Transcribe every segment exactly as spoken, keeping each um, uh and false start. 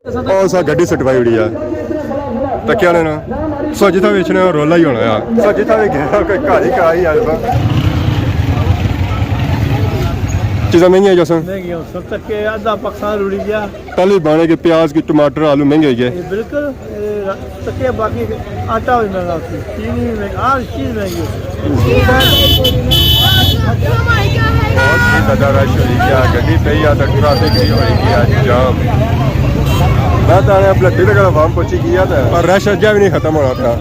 او سا گڈی سٹوائی اڑی ہے۔ تکیا نے نا۔ سو جتھا وی اچھنے رولا ہی ہونا ہے۔ سو جتھا وی گیا کوئی گھر ہی کرائی آ۔ چیزاں مہنگیاں ہو جاسن۔ مہنگیاں ہو سن۔ تکے آدھا پاکستان رڑی گیا۔ پہلے بانے کے پیاز کی ٹماٹر آلو مہنگے ہوئی گئے۔ اے بالکل، اے تکے باقی آٹا وی مہنگا سی، چینی وی مہنگی، ہر چیز مہنگی ہو سی۔ بہت ہی زیادہ رش ہوئی گیا، گڈی پئی آ تے ٹریفک بھی ہوئی گیا جام۔ میں تو آنے بلٹی تک عوام پہنچی گیا تھا، پر رش اجا بھی نہیں ختم ہونا تھا۔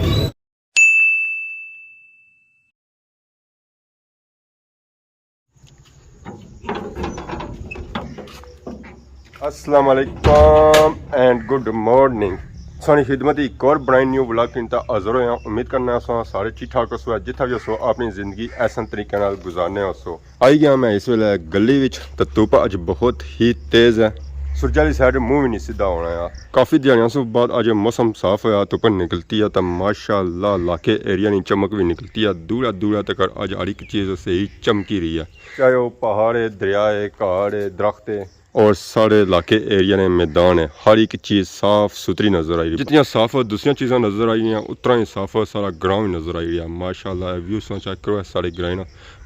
السلام علیکم اینڈ گڈ مارننگ۔ سانی خدمت ایک اور برانڈ نیو ولاگ کن تا حاضر ہویا۔ امید کرنا سو سارے ٹھیک ٹھاک ہو سو، جتھا بھی ہو سو اپنی زندگی احسن طریقے نال گزارنے ہو سو۔ آئی گیا میں اس ویلے گلی وچ، تے دھوپ اج بہت ہی تیز ہے۔ سورج والی سائیڈ منہ بھی نہیں سیدھا ہونا ہے۔ کافی دیہاڑیاں سوں بعد اج موسم صاف ہویا، دھوپ نکلتی ہے تے ماشاءاللہ علاقے ایریا نی چمک بھی نکلتی ہے۔ دورا دورا تک اج ہر ایک چیز صحیح چمکی رہی ہے، چاہے وہ پہاڑ ہے، دریا ہے، گھاڑ ہے، درخت ہے، اور سارے علاقے ایریا نے میدان ہے، ہر ایک چیز صاف ستھری نظر آئی رہی۔ جتنیاں صاف دوسریاں چیزاں نظر آئی رہیاں، اتنا ہی صاف سارا گراں بھی نظر آئی رہیا۔ ماشاءاللہ، اے ویو ساں چیک کرو، اے ساڑے گرائیں نا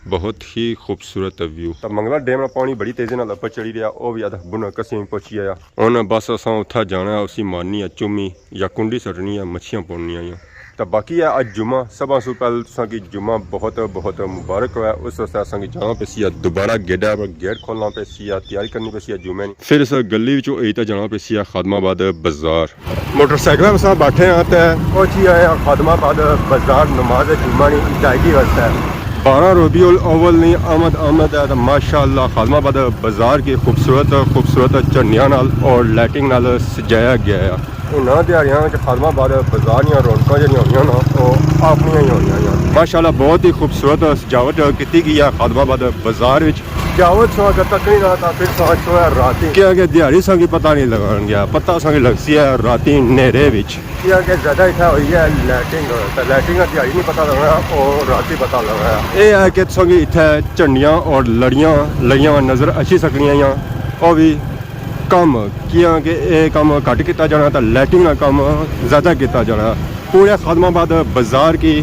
بہت ہی خوبصورت ویو۔ تے منگلا ڈیم نا پانی بڑی تیزی نال اپر چڑھی رہیا، او وی ادھ بن کسیں پہنچی آیا۔ ہن بس اساں اتھا جانا ہے، اسی مارنی ہے چومی یا کنڈی سٹنی ہے، مچھیاں پونیاں آیاں۔ تے باقی ہے اج جمعہ، سبھاں سوں پہلے تساں کی جمعہ بہت بہت مبارک ہوئے۔ اس واسطے اساں کی جانا پیسی ہے دوبارہ گیڈا پر، گیٹ کھولنا پیسی ہے، تیاری کرنی پیسی ہے جمعے نی۔ پھر اس گلی وچوں ایتا جانا پیسی ہے خادم آباد بازار۔ موٹر سائیکل اساں بیٹھے ہاں تے پہنچی آئے ہاں خادم آباد بازار نماز جمعہ نی ادائیگی واسطے۔ بارہ ربیع الاول نی آمد آمد ہے تے ماشاءاللہ خادم آباد بازار کی خوبصورت خوبصورت جھنڈیاں نال اور لائٹنگ نال سجایا گیا ہے۔ انہاں دیہاڑیاں وچ خادم آباد بازار نیاں رونقاں جیہڑیاں ہونیاں نا، او اپنیاں ہی ہونیاں۔ ماشاءاللہ بہت ہی خوبصورت سجاوٹ کیتی گئی ہے خادم آباد بازار وچ۔ جاوت ساں اگر تکڑی نہ تاں پھر ساں چھوڑا راتی۔ کیا کہ دیہاڑی ساں کی پتہ نہیں لگان گیا، پتہ ساں کی لگسی ہے راتی نیرے وچ۔ کیا کہ زیادہ اتھا ہوئی ہے لائٹنگ، تے لائٹنگ نا دیہاڑی نہیں پتہ لگنا، او راتی پتہ لگنا۔ اے ہے کہ تساں کی اتھا جھنڈیاں اور لڑیاں لگیاں ہوئیاں نظر اچھی سکنیاں یا او بھی کم، کیا کہ اے کم گھٹ کیتا جانا تے لائٹنگ نا کم زیادہ کیتا جانا۔ پورے خادم آباد بازار کی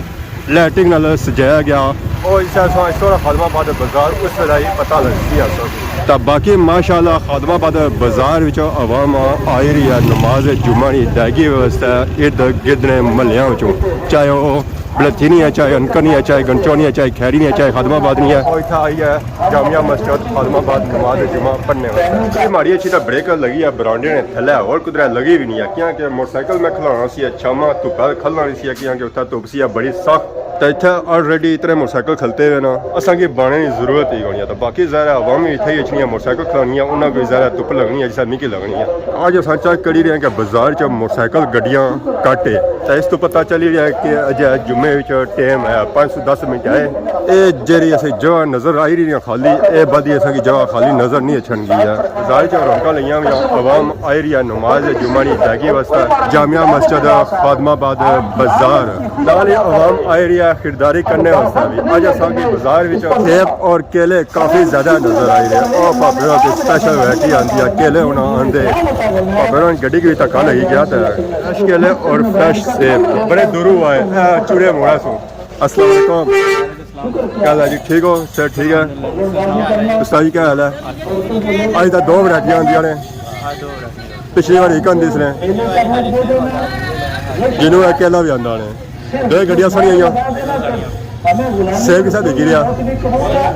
لائٹنگ نال سجایا گیا۔ او اس طرح سو اس طرح خادم آباد بازار اس ویلے ہی پتہ لگسی ہے سو۔ تے باقی ماشاءاللہ خادم آباد بازار وچ عوام آئی رہی ہے نماز جمعہ نی ادائیگی واسطے ارد گرد نے محلیاں وچوں، چاہے او بلتھی نی ہے، چاہے انکر نی ہے، چاہے گنچو نی ہے، چاہے کھیری نی ہے، چاہے خادم آباد نی ہے۔ او اتھا آئی ہے جامع مسجد خادم آباد نماز جمعہ پڑھنے واسطے۔ ماڑی اچھی تے بریک لگی ہے، برانڈے نے تھلے ہور کدرے لگی بھی نہیں ہے، کیاں کہ موٹر سائیکل میں کھلانا سی، چھاواں دھوپا کھلنا نہیں سی، کیاں کہ اتھا دھوپ سی بڑی سخت۔ تے اتھا آلریڈی اتنے موٹر سائیکل کھلتے ہوئے نا، اساں کی بانے نی ضرورت ہی کونی ہے۔ تے باقی ظاہر ہے عوام وی اتھے ہی اچھنی ہے، موٹر سائیکل کھلانی ہے، انہاں کوئی ظاہر ہے دھوپ لگنی ہے، جسا میکی لگنی ہے۔ اج اساں چیک کری رہے ہیں کہ بازار چ موٹر سائیکل گڈیاں گھٹ ہے، تے اس تو پتہ چلی رہیا ہے کہ اج جمعے وچ ٹائم ہے، پانچ سو دس منٹ ہے۔ اے جیڑی اساں جگہ نظر آئی رہی ہے خالی، اے بعد اساں کی جگہ خالی نظر نہیں اچھن گئی ہے۔ بازار چ رونقاں لگیاں ہوئیاں، عوام آئی رہی ہے نماز جمعہ نی ادائیگی واسطے۔ جامع مسجد خادم آباد بازار، نال ہی عوام آئی رہی ہے خریداری کرنے واسطے بھی۔ اج اساں کی بازار وچ سیب اور کیلے کافی زیادہ نظر آئی رہے۔ او بھابے ہوراں کی سپیشل ورائٹی آندی ہے، کیلے ہونا آندے۔ بھابے ہوراں گڈی کی دھکا لگی گیا تے فریش کیلے اور فریش سیب بڑے دوروں آئے، اے چوڑے موڑا سوں۔ السلام علیکم۔ کیا حال ہے جی؟ ٹھیک ہو؟ صحت ٹھیک ہے؟ استاد جی کیا حال ہے؟ اج تاں دو ورائٹیاں آندیاں نے۔ پچھلی واری ایک آندی سی نے۔ جنوں اے کیلا بھی آندا نے۔ دو گڈیاں ساریاں آئیاں۔ سیب کسا بکی رہیا؟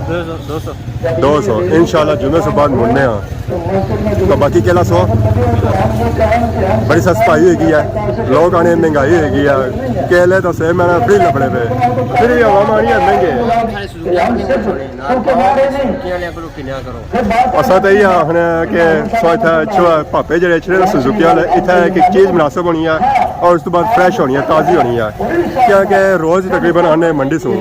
دو سو، دو سو۔ دو سو۔ انشاءاللہ جمعے سے بعد مڑنے ہاں۔ تو باقی کیلا سو؟ بڑی سستائی ہوئی گئی ہے۔ لوگ آنے مہنگائی ہوئی گئی ہے۔ کیلے تو سیب میں فری لبنے پے۔ پھر بھی عوام آنی ہے مہنگے۔ اساں تے ایہہ آخنے آں کہ سو اتھے چھوڑا پاپے جڑے اچھنے سزوکی والے، اتھے ایک ایک چیز مناسب ہونی ہے اور اس تو بعد فریش ہونی ہے، تازی ہونی ہے، کیونکہ روز ہی تقریباً آنے منڈی سوں۔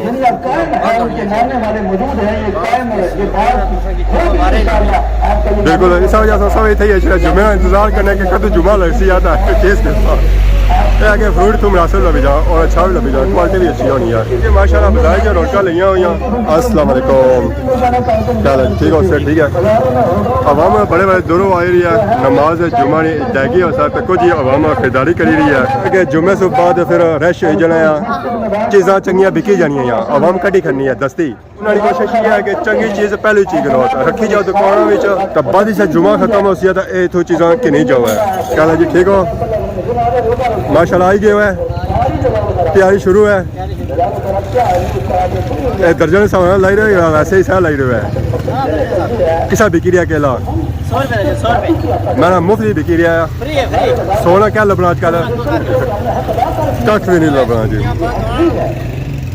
بالکل، اس وجہ سے سب اتھے ہی اچھنے، جمعے نا انتظار کرنے کہ کدوں جمعہ لگسی آتا ہے، چیز کے ساتھ۔ اے کہ فروٹ تو مناسب لبی جا اور اچھا بھی لبی جا، کوالٹی بھی اچھی ہونی ہے۔ یہ ماشاءاللہ بازار چ رونقاں لگیاں ہوئیاں۔ السلام علیکم، کیا حال ہے؟ ٹھیک ہو؟ سر ٹھیک ہے؟ عوام بڑے بڑے دوروں آئی رہی ہے، نماز جمعہ نی ادائیگی ہو سا، تکو جی عوام خریداری کری رہی ہے کہ جمعے سے بعد پھر رش ہوئی جانا ہے، چیزاں چنگیاں بکی جانیاں ہیں، عوام کٹھی کرنی ہے دستی۔ انہاں نی کوشش یہ ہے کہ چنگی چیز پہلے چیز گنو، رکھی جاؤ دکانوں وچ، تے بعد سے جمعہ ختم ہو سی تے اے اتھوں چیزاں گھنی جاؤ ہے۔ کیا حال ہے جی؟ ٹھیک ہو؟ ماشاءاللہ آئی گئے ہوئے، تیاری شروع ہے۔ اے درجن نے سامان لائی رہے ہو یا ویسے ہی سہ لائی رہے ہو؟ کسا بکی رہیا کیلا؟ سو روپے دے، سو روپے۔ میں نا مفت ہی بکی رہیا ہے۔ فری ہے، فری۔ سونا کیا لبنا اج کل؟ کھ بھی نہیں لبنا جی۔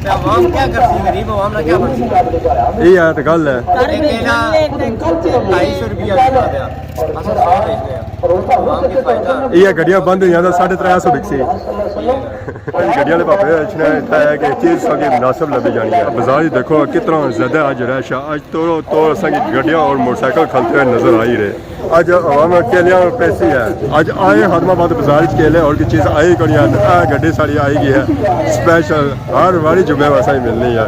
تے عوام کیا کرسی، غریب عوام نا کیا بنسی؟ یہ ہے تو گل ہے۔ ایک کیلا ڈھائی سو روپیہ وکدا پیا، اساں سو بیچنے ہیں۔ عوام کی فائدہ۔ یہ گڈیاں بند ہوئی جاندیاں، ساڑھے ترے سو بکسی۔ گڈیاں والے بھاپے اچھنے اتھا ہے کہ چیز ساڑی مناسب لبی جانی ہے۔ بازار ہی دیکھو کتنا زیادہ اج رش ہے، اج توڑو توڑ اساں کی گڈیاں اور موٹر سائیکل کھلتے ہوئے نظر آئی رہے۔ اج عوام کیلیاں پیسی ہے۔ اج آئے خادم آباد بازار وچ کیلے، اور کی چیز آئی کونی ہے۔ آ گڈی ساڑی آئی گئی ہے سپیشل، ہر واری جمعے واسطے ہی ملنی ہے۔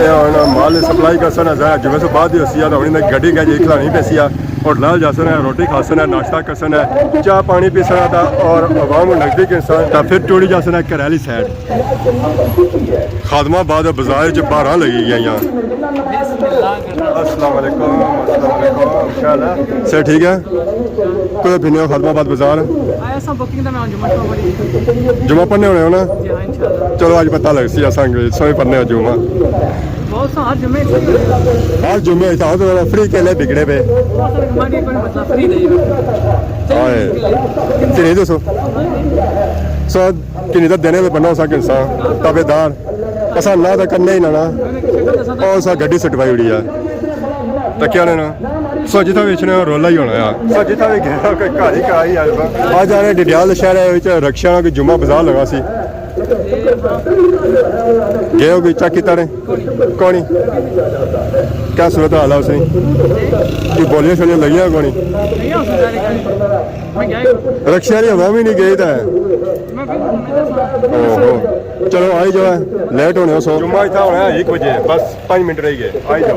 اے ہن مال سپلائی کرسن، ذرا جمعے سے بعد ہی ہوسی ہے، تو ہن انہیں گڈی کہہ جی کھلانی پیسی ہے۔ ہوٹل جاسن ہے، روٹی کھاسن ہے، ناشتہ کرسن ہے، چاہ پانی پیسن ہے، تا اور عوام نقدی کرسن، تا پھر ٹوڑی جاسن ہے گھر والی سائیڈ۔ خادم آباد بازار وچ باراں لگی گئیاں۔ السلام علیکم، السلام علیکم، کیا حال ہے؟ سر ٹھیک ہے؟ کدھر پھرنے ہو خادم آباد بازار؟ آیا سا بکنگ دا، میں جمعہ شمعہ پڑھی۔ جمعہ پڑھنے ہونے ہو نا؟ جی ہاں، انشاءاللہ۔ چلو، اج پتہ لگ سی اساں کہ سوئی پڑھنے ہو جمعہ۔ بہت سا ہر جمعے اتھے ہی ہونے۔ ہر جمعے اتھا تو فری کیلے بکنے پے۔ بہت سارے جمعہ نہیں، کوئی مسئلہ فری نہیں۔ ہائے۔ چلے دسو۔ سو کنی تے دینے تے بننا اساں کنساں تابعدار۔ اساں اللہ دا کرنے ہی نہ نا۔ او اساں گڈی سٹوائی اڑی ہے۔ تے کیا لینا؟ سو جتھا وچ نے رولا ہی ہونا ہے۔ سو جتھا وی گیا کوئی گھر ہی کرائی ہے۔ اج آ رہے ڈڈیال شہر وچ رکشا نا کوئی جمعہ بازار لگا سی۔ گئے ہو کوئی چیک کیتا نے؟ کونی۔ کیا صورت حال ہے اس نے؟ کوئی گولیاں شولیاں لگیاں کونی؟ رکشے والی ہوا بھی نہیں گئی تے۔ اوہو۔ چلو آئی جاؤ، لیٹ ہونے ہو سو۔ جمعہ اتھا ہونا ہے ایک بجے، بس پانچ منٹ رہ گئے، آئی جاؤ۔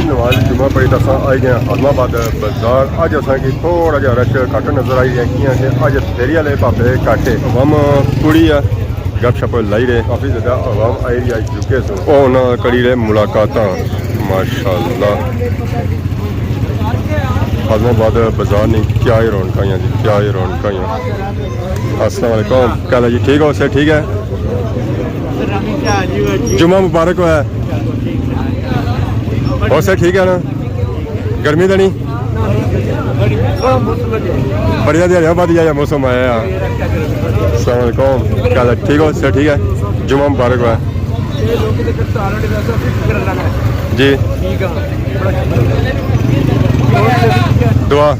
نماز جمعہ پڑھی تے اساں آئی گئے خادم آباد بازار۔ اج اساں کی تھوڑا جہا رش گھٹ نظر آئی ہے، کیاں کہ اج فیری والے بھاپے گھٹ ہے، عوام پوری ہے۔ گپ شپ لائی رہے، کافی زیادہ عوام آئی رہی ہے یو کے سوں۔ او انہاں کری رہے ملاقاتاں، ماشاءاللہ۔ خادم آباد بازار نے کیا ہی رونقاں ہیں جی، کیا ہی رونقاں ہیں۔ السلام علیکم، کیا حال ہے جی؟ ٹھیک ہو؟ سر ٹھیک ہے؟ جمعہ مبارک ہوا ہے۔ اور سر ٹھیک ہے نا؟ گرمی تو نہیں؟ بڑھیا دیہاڑیاں بعد یا موسم آیا ہے۔ السلام علیکم، کیا حال ہے؟ ٹھیک ہو؟ سر ٹھیک ہے؟ جمعہ مبارک ہوا ہے۔ جی۔ دعا۔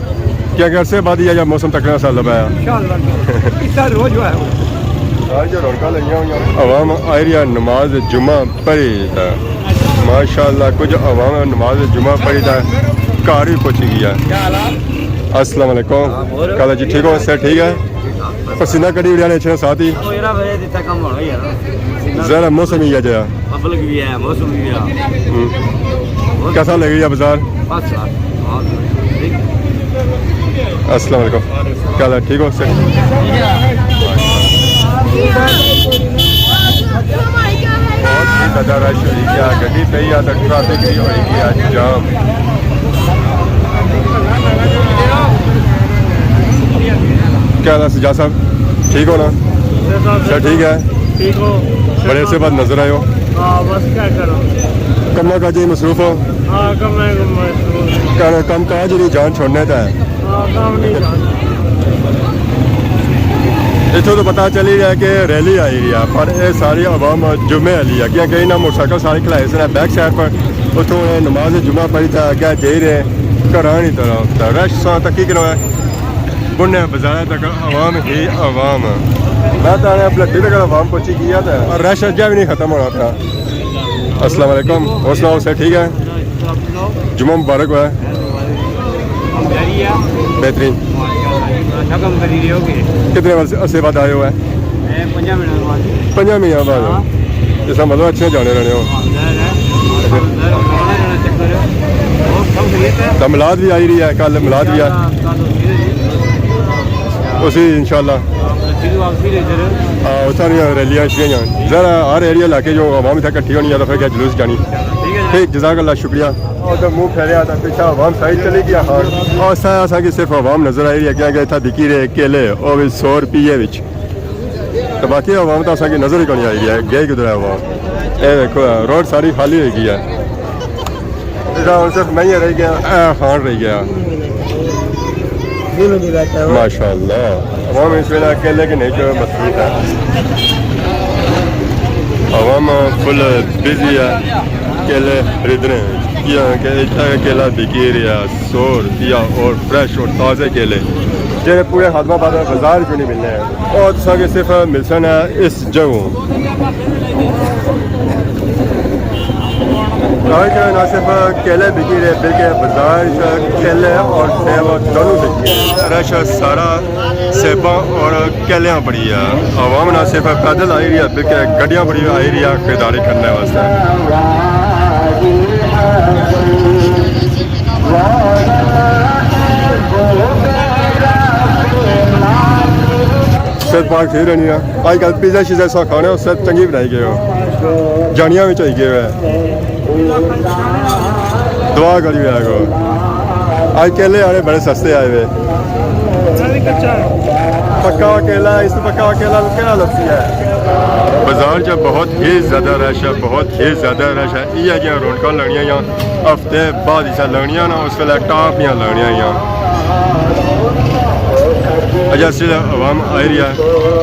کیا کہ عرصے بعد یا موسم تکنا سا لبا ہے۔ انشاءاللہ۔ اس سال روز ہوا ہے۔ آج جو رونقاں لگیاں ہوئی ہیں۔ عوام آئی رہی ہے نماز جمعہ پڑھی تا۔ ماشاءاللہ، کچھ عوام نماز جمعہ پڑھی تا گھر ہی پہنچی گئی ہے۔ السلام علیکم۔ کیا حال ہے جی؟ ٹھیک ہو؟ سر ٹھیک ہے؟ پسینہ کڈی اڑیا نے اچھے ساتھ ہی۔ ذرا موسم ہی ہے جیا۔ پبلک بھی ہے، موسم بھی ہے۔ ہوں۔ کیسا لگ رہی ہے بازار؟ بس یار، بہت ٹھیک۔ السلام علیکم۔ کیا حال ہے؟ ٹھیک ہو سر؟ بہت ہی زیادہ رش ہوئی گیا، گڈی پئی آ تے ٹریفک بھی ہوئی گیا جام۔ کیا حال ہے سجاد صاحب؟ ٹھیک ہو نا؟ سر ٹھیک ہے؟ ٹھیک ہو؟ بڑے عرصے بعد نظر آئے ہو۔ ہاں، بس کیا کرو۔ کماں کاجیں مصروف ہو؟ ہاں، کم ہے، کم ہے۔ کم کاج نہیں جان چھوڑنے تے۔ ہاں، کم نہیں جان۔ اتھوں تو پتہ چلی گیا کہ ریلی آئی رہی ہے، پر یہ ساری عوام جمعے والی ہے، کیونکہ انہاں موٹر سائیکل سارے کھلائے سن بیک سائیڈ پر، اتھوں انہیں نماز جمعہ پڑھی تے اگے جائی رہے گھراں نی طرف۔ تے رش سا تکی کنو ہے، بننے بازار تک عوام ہی عوام۔ میں تو آنے بلٹی تک عوام پہنچی گئی ہے تے رش اجے بھی نہیں ختم ہونا پیا۔ السلام علیکم، حوصلہ حوصلہ ٹھیک ہے؟ جمعہ مبارک ہوئے۔ بہترین۔ کتنے عرصے بعد آئے ہوئے؟ پنجاں مہینے بعد۔ اس کا مطلب اچھے جانے رہنے ہو۔ تو ملاد بھی آئی رہی ہے، کل ملاد بھی ہے۔ اسی انشاءاللہ۔ ہاں، اتھاں دیاں ریلیاں شیاں جان۔ ذرا ہر ایریا علاقے جو عوام اتھے کٹھی ہونی ہے تو پھر کیا جلوس جانی۔ ٹھیک، جزاک اللہ، شکریہ۔ اور تو منہ پھیریا تو پیچھے عوام ساری چلی گیا۔ ہاں، اور سا اساں کی صرف عوام نظر آئی رہی ہے، کیونکہ اتھا بکی رہے کیلے، او بھی سو روپیے وچ۔ تو باقی عوام تو اساں کی نظر ہی کونی آئی رہی ہے، گئی کدھر ہے عوام؟ اے دیکھو، روڈ ساری خالی ہوئی گئی ہے۔ ادھر ہن صرف میں ہی رہ گیا، اے خان رہ گیا۔ ماشاءاللہ، عوام اس ویلے کیلے کنیں چ مصروف ہے۔ عوام فل بزی ہے کیلے خریدنے وچ، کیاں کہ اتھا کیلا بکی رہیا سو روپیہ اور فریش اور تازے کیلے، جہڑے پورے خادم آباد بازار چ نہیں ملنے ہیں، اور تساں کی صرف ملسن ہے اس جگہوں۔ آج نہ صرف کیلے بکی رہے، بلکہ بازار چ کیلے اور سیب دونوں بکی رہے۔ رش سارا سیباں اور کیلیاں بڑی ہے۔ عوام نہ صرف پیدل آئی رہی ہے، بلکہ گڈیاں بڑی آئی رہی ہے خریداری کرنے واسطے۔ صحت پاک ٹھیک رہنی ہے۔ آج کل پیزا شیزا سا کھانے ہو، صحت چنگی بنائی گئے ہو۔ جانیاں بھی چاہیے ہوئے۔ دعا کری ہویا کو۔ آج کیلے آنے بڑے سستے آئے ہوئے۔ پکا کیلا، اس تو پکا کیلا کہڑا لگتی ہے؟ بازار چ بہت ہی زیادہ رش ہے، بہت ہی زیادہ رش ہے۔ یہ جیاں رونقاں لگنیاں یا ہفتے بعد اسا لگنیاں نا، اس ویلے ٹاپ نیاں لگنیاں یا۔ اجا صرف عوام آئی رہی ہے،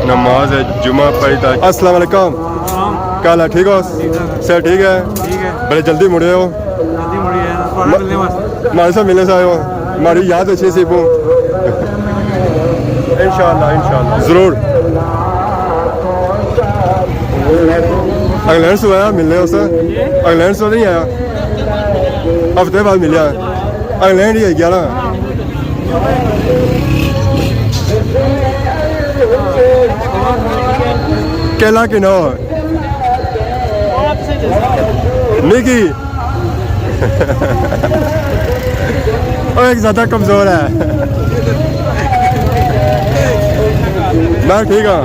نماز جمعہ پڑھی تک۔ السلام علیکم۔ کیا حال ہے؟ ٹھیک ہو؟ سر ٹھیک ہے؟ ٹھیک ہے۔ بڑے جلدی مڑے ہو؟ جلدی مڑی ہے، تھوڑا ملنے واسطے۔ ماڑے سے ملنے سے آئے ہو؟ ماڑی یاد اچھی سی پو۔ انشاءاللہ، انشاءاللہ۔ ضرور۔ انگلینڈ سے آیا ملنے ہو سر؟ انگلینڈ سے نہیں آیا؟ ہفتے بعد ملیا۔ انگلینڈ ہی ہے گیا نا۔ کیلا کنو؟ نکی۔ او ایک زیادہ کمزور ہے۔ میں ٹھیک ہاں۔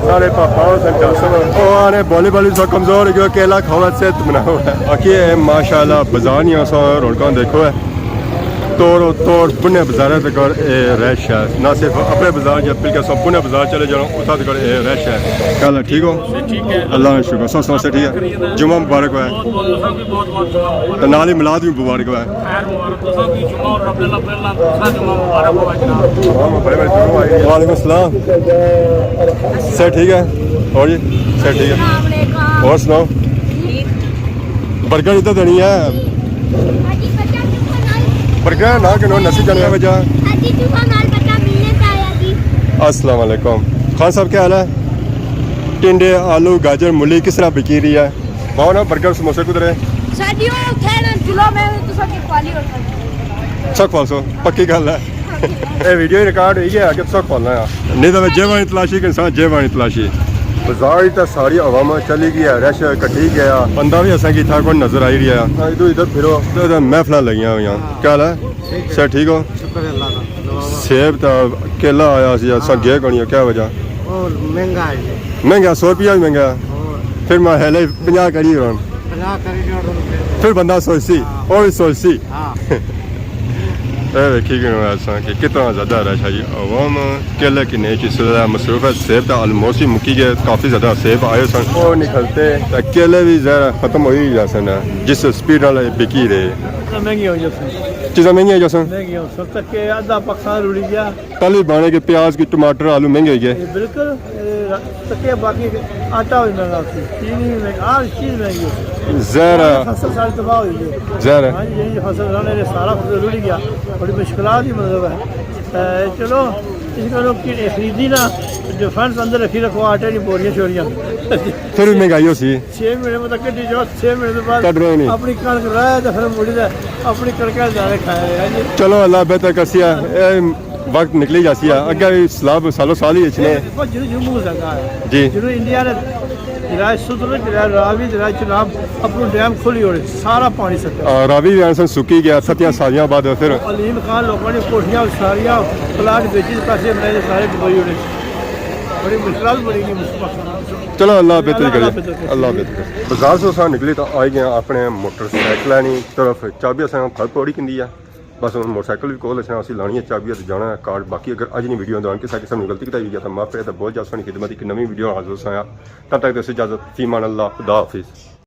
سارے پاپا ہو سن قاسم۔ او آنے بولی بولی سو کمزور ہو گیا، کیلا کھاؤ صحت بناؤ۔ اکی اے ماشاءاللہ بازار نہیں آسا، رونقاں دیکھو ہے۔ توڑ و توڑ پنے بازار تک اے رش ہے۔ نہ صرف اپنے بازار یا بلکہ سب پنے بازار چلے جاؤ، اتھا تک اے رش ہے۔ کیا حال ہے؟ ٹھیک ہو؟ ٹھیک ہے۔ اللہ کا شکر، سب سب سے ٹھیک ہے۔ جمعہ مبارک ہوا ہے۔ بہت بہت، تساں بھی بہت بہت مبارک۔ تو نال ہی میلاد بھی مبارک ہوا ہے۔ خیر مبارک، تساں بھی جمعہ اور ربیع الاول پہلا دوسرا جمعہ مبارک ہوا جناب۔ وعلیکم السلام۔ سر ٹھیک ہے؟ اور جی؟ سر ٹھیک ہے؟ السلام علیکم۔ اور سناؤ؟ ٹھیک۔ برگر ادھر دینی ہے۔ برگر نہ کنو، نسی جانے وجہ۔ السلام علیکم۔ خان صاحب، کیا حال ہے؟ ٹنڈے، آلو، گاجر، مولی کس طرح بکی رہی ہے؟ باؤ نا، برگر، سموسے کدھر ہے؟ ساڈی او اتھے نا جلو میں تساں کی کھوالی اور سک فالسو، پکی گل ہے۔ اے ویڈیو ریکارڈ ہوئی گیا کہ سک فالنا ہے۔ نہیں تو میں جیبانی تلاشی، کہ انسان جیبانی تلاشی۔ بازار ہی تو ساری عوام چلی گئی ہے، رش کٹی گیا۔ بندہ بھی اساں کی اتھا کوئی نظر آئی رہیا ہے۔ ہاں، ادھر، ادھر پھرو۔ ادھر محفلاں لگیاں ہوئی ہیں۔ کیا حال ہے؟ ٹھیک ہے۔ سر ٹھیک ہو؟ شکر ہے اللہ کا۔ سیب تا کیلا آیا سی، اساں ہاں۔ گئے کونی، کیا وجہ؟ او مہنگا ہے جی۔ مہنگا، سو روپیہ بھی مہنگا ہے۔ اور پھر میں ہیلے پنجاہ کری رہا۔ پنجاہ کری رہا۔ پھر بندہ سوچسی، ہاں۔ اور بھی سوچسی۔ ہاں۔ اے ویکھی گنو اساں کہ کتنا زیادہ رش ہے جی۔ عوام کیلے کنیں چ اس ویلے مصروف ہے۔ سیب تے آلموسٹ ہی مکی گئے، کافی زیادہ سیب آئے سن۔ او نکلتے تے کیلے بھی ذرا ختم ہوئی جاسن، جس سپیڈ نال بکی رہے۔ مہنگی ہوئی جاسن۔ چیزاں مہنگیاں ہوئی جاسن۔ مہنگی ہوئی سن۔ تک کہ آدھا پکا رڑی گیا۔ پہلے بانے کے پیاز، کے ٹماٹر، آلو مہنگے ہوئی گئے۔ اے بالکل، اے تکے باقی آٹا بھی مہنگا سی، چینی بھی مہنگی، ہر چیز مہنگی ہے۔ زہر ہے۔ فصل ساری تباہ ہوئی ہے۔ زہر ہے۔ ہاں جی، یہی فصل رانے نے سارا فصل رڑ گیا۔ بڑی مشکلات ہی مطلب ہے۔ اے، چلو، اس کولوں کیڑے خریدی نا، ڈیفنس اندر رکھی رکھو، آٹے دی بوریاں شوریاں۔ پھر بھی مہنگائی ہو سی۔ چھ مہینے مطلب کڈی جو، چھ مہینے بعد کڈ رہے نہیں۔ اپنی کنک راہ تے پھر مڑی دے اپنی کنکاں دے کھایا ہے جی۔ چلو، اللہ بہتر کرسی ہے، اے وقت نکلی جاسی ہے، اگے بھی سیلاب سالو سال ہی اچھنے۔ جنوں جنوں منہ زیادہ ہے۔ جی۔ جنوں انڈیا نے دریا ستلج، دریا راوی، دریا چناب اپنو ڈیم کھولی ہوئے، سارا پانی سٹا۔ آ، راوی بھی ایسا سکی گیا، ستیاں سالیاں بعد پھر۔ علیم خان لوگوں نے کوٹھیاں ساریاں، پلاٹ بیچی تے پیسے بنائے تے سارے ڈبئی ہوئے۔ بڑی مشکلات بڑی گئی مصطفیٰ۔ چلو، اللہ بہتر کرے۔ اللہ بہتر کرے۔ بازار سے اساں نکلی تو آئی گئے اپنے موٹر سائیکل نی طرف۔ چابی اساں گھر پوڑی کندی ہے۔ بس ہن موٹر سائیکل بھی کول اچھنا، اسی لانی ہے چابی تے جانا ہے کار۔ باقی اگر اج نی ویڈیو دوران کسے قسم نی غلطی کیتی ہوئی ہے تو معاف کرے، تے بہت جلد سانی خدمت اک نویں ویڈیو حاضر ہوساں۔ تب تک دیسو اجازت، فی امان اللہ، خدا حافظ۔